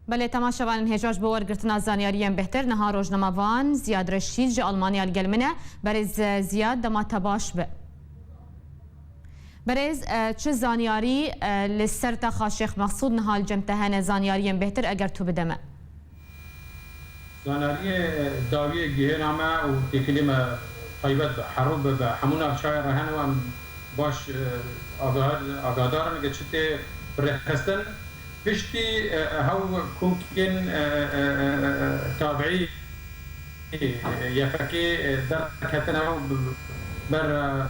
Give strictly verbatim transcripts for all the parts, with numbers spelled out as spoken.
Belê, temaşevanên hêja, ji bo wergirtina zanyariyên bêhtir, niha rojnamevan Ziyad Reşîd ji Almanya li gel min e. Berêz, e, Ziyad, dema te baş be. Berêz, e, çi zanyarî, e, li ser taxa Şêx Mexsûd niha li cem te hene, zanyariyên bêhtir eger tu bide me? Zanyariyê, e, dawiyê gihêna me û têkilî me taybet bi herû bi, bi hemû navçeyê re hene û em baş, e, agahar-, agahdar in ke çi tê birêxistin. Piştî, e, e, hew komkên, e, e, e, e, tabiî, e, Y P G, e, derketine û ber, e,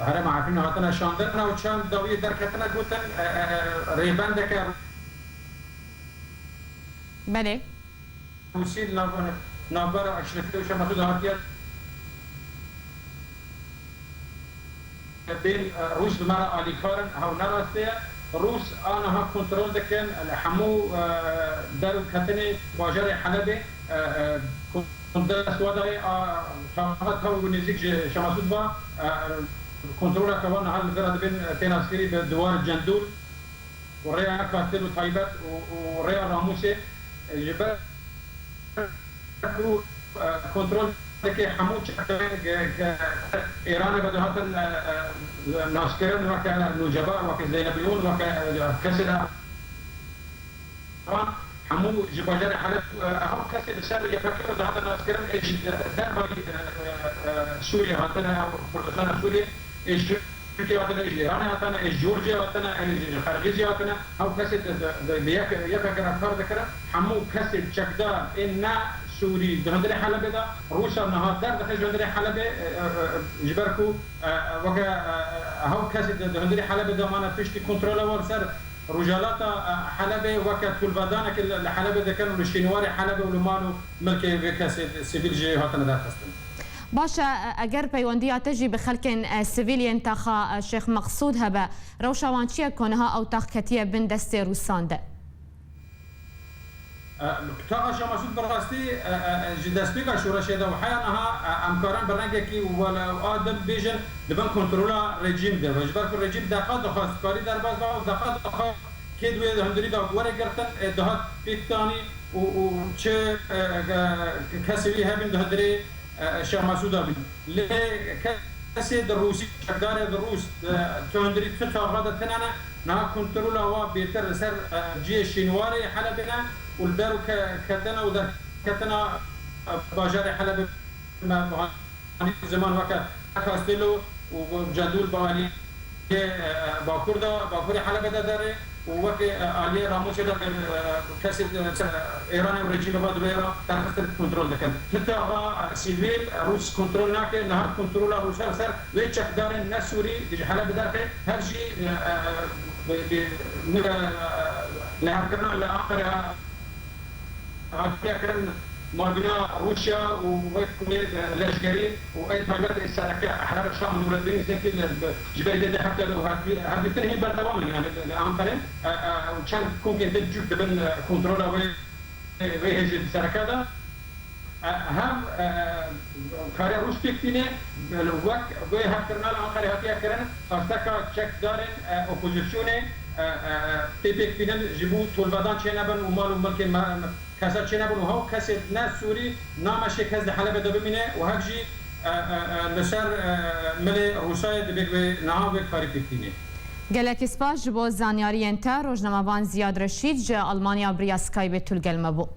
herêma Efrînê hatine şandin û çend dawiyê derketine gotin, e, e, e, rêbendeke Belê. Rûsî li nav-, navbera Eşrefî û Şemexû de hatiye. Bên, e, Rûs bi me re alîkar in, hew ne rastê ye. Rûs aniha kontrol dikin, li hemû, e, der û ketinê bajarê Helebê, e, e, kon-, dest wa dayê, a, taxet hew nêzîk ji Şemexûd ve, e, kontrola ke wan niha li vê re dibên, e, tên askerî bi diwar Cendûl û rêya Kastel û Taybet û, û rêya Ramûsê, e, ji ber ku, e, kontrol dike hemû çekdarên ke, ke Îranê ve dihatin, e, e, naskirin weke nûceba, weke Zeynebiyûn, weke, e, kesê de wan hemû ji bajarê Heleb, e, hemû kesê li ser Y P G ve dihatin naskirin, ê ji dervayî, e, e, e, Sûriyê hatine, Kurdistana Sûriyê, ê ji Tirkiyê hatine, ji Îranê hatine, ê ji Cûrcê hatine, ê ji Qerqîzê hatine. Hew kesê di, di, di, di yek, yekeke re kar dikirin. Hemû kesê çekdar ên ne Sûrî di hundirê Helebê de, Rûsa niha derdixe ji hundirê Helebê, e, e, e, ji ber ku, e, e, weke, e, e, hew kesê di, di hundirê Helebê de mane piştî kontrola wan ser rojhilata, e, Helebê weke tûlvedanekê li, li Helebê dikin û li şînwarê Helebê û li mal û milkê vê kesê sivîl jî hatine derxistin. Baş e, eger peywendiya te jî bi xelkên, e, sivîl yên taxa, e, Şêx Meqsûd hebe, rewşa wan çi ye ku niha ew tax ketiye bin destê Rûsan de? E, taxa Şêx Meqsûd bi rastî, e, e, e, ji destpêka şoreşê de û heya niha, e, em karin bi rengekî wele û a din bêjin di bin kontrola rejîm de be. Ji ber ku rejîm deqa dixwest karî derbas be û deqa dixwest kê di wê hundirî de were girtin, e, dihat pêk danî û, û çi, e, e, kesê wî hebin di hundirê, e, Şêx Mesûda bîn. Lê kesê di Rûsî, çekdarê di Rûs, e, tu hundirî tu taxa de tine ne, niha kontrola wa bêtir li ser, e, cihê şînwarê Helebê ne û li der û ke-, ketine û derketina, e, bajarê Helebê me Anî ziman weke Kastelo û Cendûl bi aliyê, e, bakur de, bakurê Helebê de derê û weke, e, aliyê Ramûsê de, e, kesê, e, Îranê û rejîmê ve di wê re derxistin kontrol dikin. Heta va, e, sivîl, e, Rûs kontrol nake, niha kontrola Rûsa ser wê çekdarên ne Sûrî ji Helebê derxe, hev jî, e, e, bi, bi, e, lihevkirina li Anqere hatiye kirin, mabîna Rûsya û wek leşkerî û ên taybet ê sereke Ehrar Şam Nûreddîn Zekî li, li, ji ber dê heft û heft hevdîtin hîn berdewam in, yani li, li Anqerê, e, e, û çend komkên din cûk dibin, e, kontrola wê, wê hêjê sereke de. E, hem, e, karê Rûs pêk tîne, wek wê hevkirina li Anqerê hatiye kirin, xwesteka çekdarên, e, opozisyonê, e, e, tê pêk tînin ji bo tolvedan çênebin û mal û milkên me, me, kesa çênebin û hew kesê ne Sûrî nameşê kes di Helebê de bimîne û hev jî, e, e, e, li ser, e, milê Rûsayê dibê wê niha wê karî pêk tîne. Gelek spas ji bo zanyariyên te, rojnamevan Ziyad Reşîd ji Almanya bi riya Skypeê tu li gel me bû.